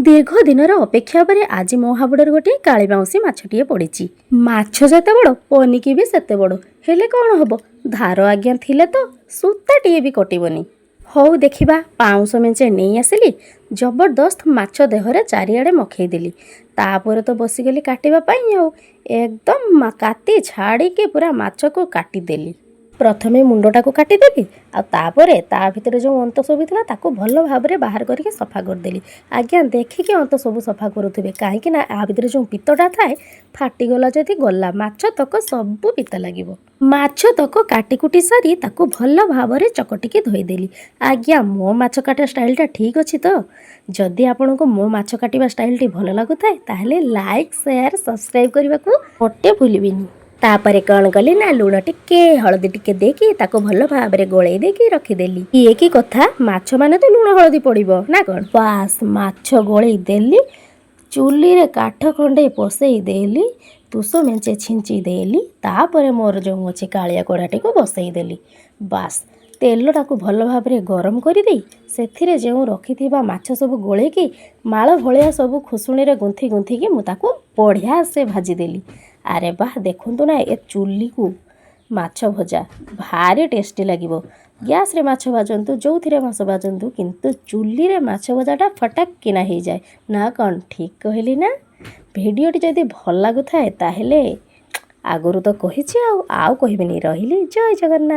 ଦୀର୍ଘ ଦିନର ଅପେକ୍ଷା ପରେ ଆଜି ମୋ ହାବୁଡ଼ରେ ଗୋଟିଏ କାଳିବାଉଁଶୀ ମାଛଟିଏ ପଡ଼ିଛି। ମାଛ ଯେତେ ବଡ଼, ପନିକି ବି ସେତେ ବଡ଼। ହେଲେ କ'ଣ ହବ, ଧାର ଆଜ୍ଞା ଥିଲେ ତ ସୂତାଟିଏ ବି କଟିବନି। ହଉ ଦେଖିବା। ପାଉଁଶ ମେଞ୍ଚେ ନେଇ ଆସିଲି, ଜବରଦସ୍ତ ମାଛ ଦେହରେ ଚାରିଆଡ଼େ ମଖେଇଦେଲି। ତାପରେ ତ ବସିଗଲି କାଟିବା ପାଇଁ। ଆଉ ଏକଦମ କାତି ଛାଡ଼ିକି ପୁରା ମାଛକୁ କାଟିଦେଲି। ପ୍ରଥମେ ମୁଣ୍ଡଟାକୁ କାଟିଦେଲି, ଆଉ ତାପରେ ତା ଭିତରେ ଯେଉଁ ଅନ୍ତ ସବୁ ଥିଲା, ତାକୁ ଭଲ ଭାବରେ ବାହାର କରିକି ସଫା କରିଦେଲି। ଆଜ୍ଞା, ଦେଖିକି ଅନ୍ତ ସବୁ ସଫା କରୁଥିବେ, କାହିଁକି ନା ଆ ଭିତରେ ଯେଉଁ ପିତ୍ତଟା ଥାଏ, ଫାଟିଗଲା ଯଦି ଗଲା, ମାଛ ତକ ସବୁ ପିତା ଲାଗିବ। ମାଛ ତକ କାଟିକୁଟି ସାରି ତାକୁ ଭଲ ଭାବରେ ଚକଟିକି ଧୋଇଦେଲି। ଆଜ୍ଞା, ମୋ ମାଛ କାଟା ଷ୍ଟାଇଲଟା ଠିକ୍ ଅଛି ତ? ଯଦି ଆପଣଙ୍କୁ ମୋ ମାଛ କାଟିବା ଷ୍ଟାଇଲଟି ଭଲ ଲାଗୁଥାଏ, ତାହେଲେ ଲାଇକ୍, ସେୟାର, ସବସ୍କ୍ରାଇବ୍ କରିବାକୁ ମୋଟେ ଭୁଲିବେନି। ତାପରେ କ'ଣ କଲି ନା, ଲୁଣ ଟିକେ, ହଳଦୀ ଟିକେ ଦେଇକି ତାକୁ ଭଲ ଭାବରେ ଗୋଳେଇ ଦେଇକି ରଖିଦେଲି। ଇଏ କି କଥା, ମାଛ ମାନେ ତ ଲୁଣ ହଳଦୀ ପଡ଼ିବ ନା କ'ଣ? ବାସ୍, ମାଛ ଗୋଳେଇ ଦେଲି, ଚୁଲିରେ କାଠ ଖଣ୍ଡେ ପସେଇ ଦେଲି, ତୁଷ ମେଞ୍ଚେ ଛିଞ୍ଚି ଦେଲି। ତାପରେ ମୋର ଯେଉଁ ଅଛି କାଳିଆ କଢ଼ାଟିକୁ ବସେଇ ଦେଲି। ବାସ୍, ତେଲଟାକୁ ଭଲ ଭାବରେ ଗରମ କରିଦେଇ ସେଥିରେ ଯେଉଁ ରଖିଥିବା ମାଛ ସବୁ ଗୋଳେଇକି ମାଳ ଭଳିଆ ସବୁ ଖୁସୁଣିରେ ଗୁନ୍ଥି ଗୁନ୍ଥିକି ମୁଁ ତାକୁ ବଢ଼ିଆ ସେ ଭାଜିଦେଲି। ଆରେ ବାଃ, ଦେଖନ୍ତୁ ନା ଏ ଚୁଲିକୁ ମାଛ ଭଜା ଭାରି ଟେଷ୍ଟି ଲାଗିବ। ଗ୍ୟାସ୍ରେ ମାଛ ଭାଜନ୍ତୁ, ଯେଉଁଥିରେ ମାଛ ଭାଜନ୍ତୁ, କିନ୍ତୁ ଚୁଲିରେ ମାଛ ଭଜାଟା ଫଟାକ୍ କିନା ହେଇଯାଏ ନା କ'ଣ? ଠିକ୍ କହିଲି ନା? ଭିଡ଼ିଓଟି ଯଦି ଭଲ ଲାଗୁଥାଏ, ତାହେଲେ ଆଗରୁ ତ କହିଛି, ଆଉ ଆଉ କହିବିନି। ରହିଲି, ଜୟ ଜଗନ୍ନାଥ।